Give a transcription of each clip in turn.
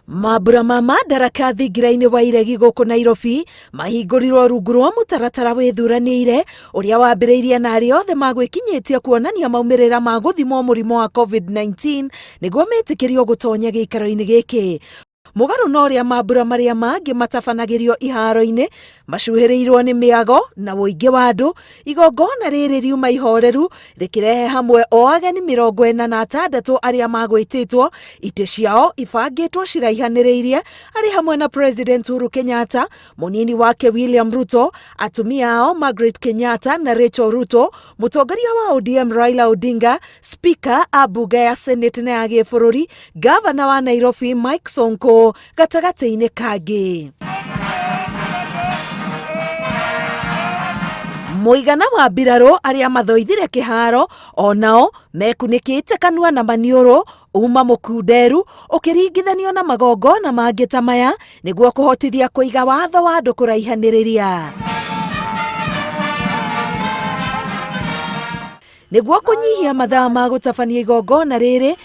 Mambura ma Madaraka thingira-inĩ wa Iregi gũkũ Nairobi mahingũrirwo rungu rwa mũtaratara wĩthuranĩire ũrĩa wambĩrĩirie na arĩa othe magwĩkinyĩtie kuonania maumĩrĩra ma gũthimwo mũrimũ wa COVID-19 nĩguo metĩkĩrio gũtonya gĩikaro-inĩ gĩkĩ. Mũgarũ na ũrĩa mambura marĩa mangĩ matabanagĩrio iharo-inĩ macuhĩrĩirwo nĩ mĩago na ũingĩ wa andũ, igongona rĩrĩ riuma ihoreru rĩkĩrehe hamwe o ageni 46 arĩa magwĩtĩtwo, itĩ ciao ibangĩtwo ciraihanĩrĩirie, arĩ hamwe na President Uhuru Kenyatta, mũnini wake William Ruto, atumia ao Margaret Kenyatta na Rachel Ruto, mũtongoria wa ODM Raila Odinga, Speaker a mbunge ya Senate na ya gĩbũrũri, Gavana wa Nairobi Mike Sonko gatagatĩ-inĩ kangĩ. Mũigana wa mbirarũ arĩa mathoithire kĩharo o nao mekunĩkĩte kanua na maniũrũ uma mũkunderu ũkĩringithanio na magongona mangĩ ta maya nĩguo kũhotithia kũiga watho wa andũ kũraihanĩrĩria. Nĩguo kũnyihia mathaa ma gũtabania igongona rĩrĩ,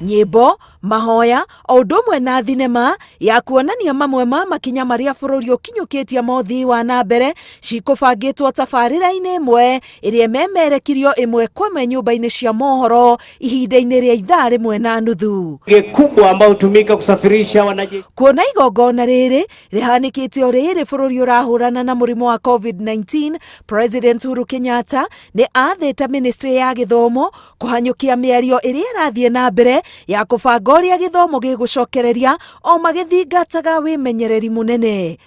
nyĩmbo, mahoya, o ũndũ ũmwe na thinema ya kuonania mamwe ma makinya marĩa bũrũri ũkinyũkĩtie ma ũthii wa na mbere cikũbangĩtwo tabarĩra-inĩ ĩmwe ĩrĩa ĩmemerekirio ĩmwe kwa ĩmwe nyũmba-inĩ cia mohoro ihinda-inĩ rĩa ithaa rĩmwe na nuthu. Kubwa ambayo hutumika kusafirisha wanajeshi. Kuona igongona rĩrĩ rĩhanĩkĩte o rĩrĩ bũrũri ũrahũrana na mũrimũ wa COVID-19, President Uhuru Kenyatta nĩ athĩte ministry ya gĩthomo kũhanyũkia mĩario ĩrĩa ĩrathiĩ na mbere ya kũbanga ũrĩa gĩthomo gĩgũcokereria o magĩthingataga wĩmenyereri mũnene.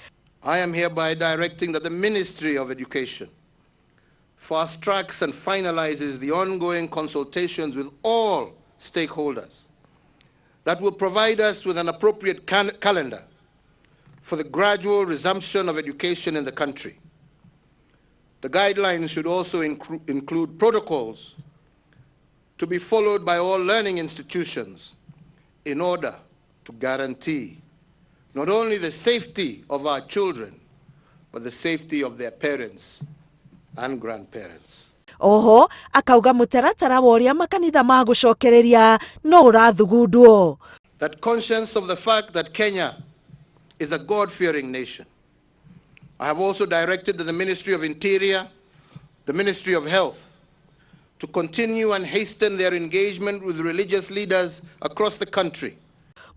I am hereby directing that the Ministry of Education fast tracks and finalizes the ongoing consultations with all stakeholders that will provide us with an appropriate calendar for the gradual resumption of education in the country. The guidelines should also include protocols to be followed by all learning institutions in order to guarantee not only the safety of our children, but the safety of their parents and grandparents. Oho akauga mũtaratara wa ũrĩa makanitha magũcokereria no ũrathugundwo. That conscious of the fact that Kenya is a God-fearing nation, I have also directed the Ministry of Interior, the Ministry of Health, to continue and hasten their engagement with religious leaders across the country.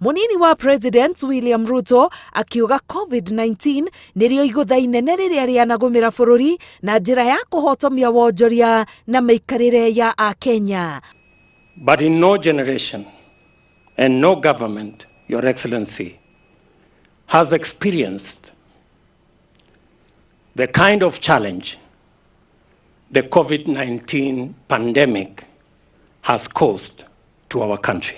Mũnini wa President William Ruto akiuga COVID-19 nĩrĩo igũtha inene rĩrĩa rĩanagũmĩra bũrũri na njĩra ya kũhotomia wonjoria na mĩikarĩre ya Akenya. But in no generation and no government, Your Excellency, has experienced the kind of challenge the COVID-19 pandemic has caused to our country.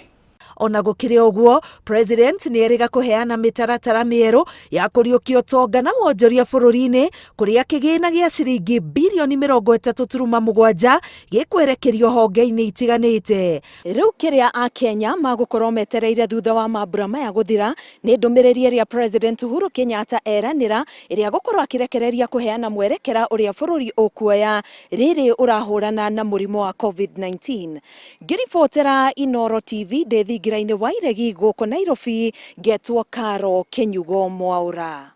Ona gũkĩrĩ ũguo, President nĩ erĩga kũheana mĩtaratara mĩerũ ya kũriũkia ũtonga na wonjoria bũrũri-inĩ kũrĩa kĩgĩna gĩa ciringi birioni 37.7 gĩkwerekerio honge-inĩ itiganĩte. Rĩu kĩrĩa Akenya magũkorwo metereire thutha wa mambura maya gũthira nĩ ndũmĩrĩri ĩrĩa President Uhuru Kenyatta eranĩra ĩrĩa gũkorwo akĩrekereria kũheana mwerekera ũrĩa bũrũri ũkuoya rĩrĩ ũrahũrana na mũrimũ wa COVID-19. Ngĩribotera Inooro TV ndĩ thingira-inĩ wa Iregi gũkũ Nairobi, ngetwo Karo Kĩnyugo Mwaũra.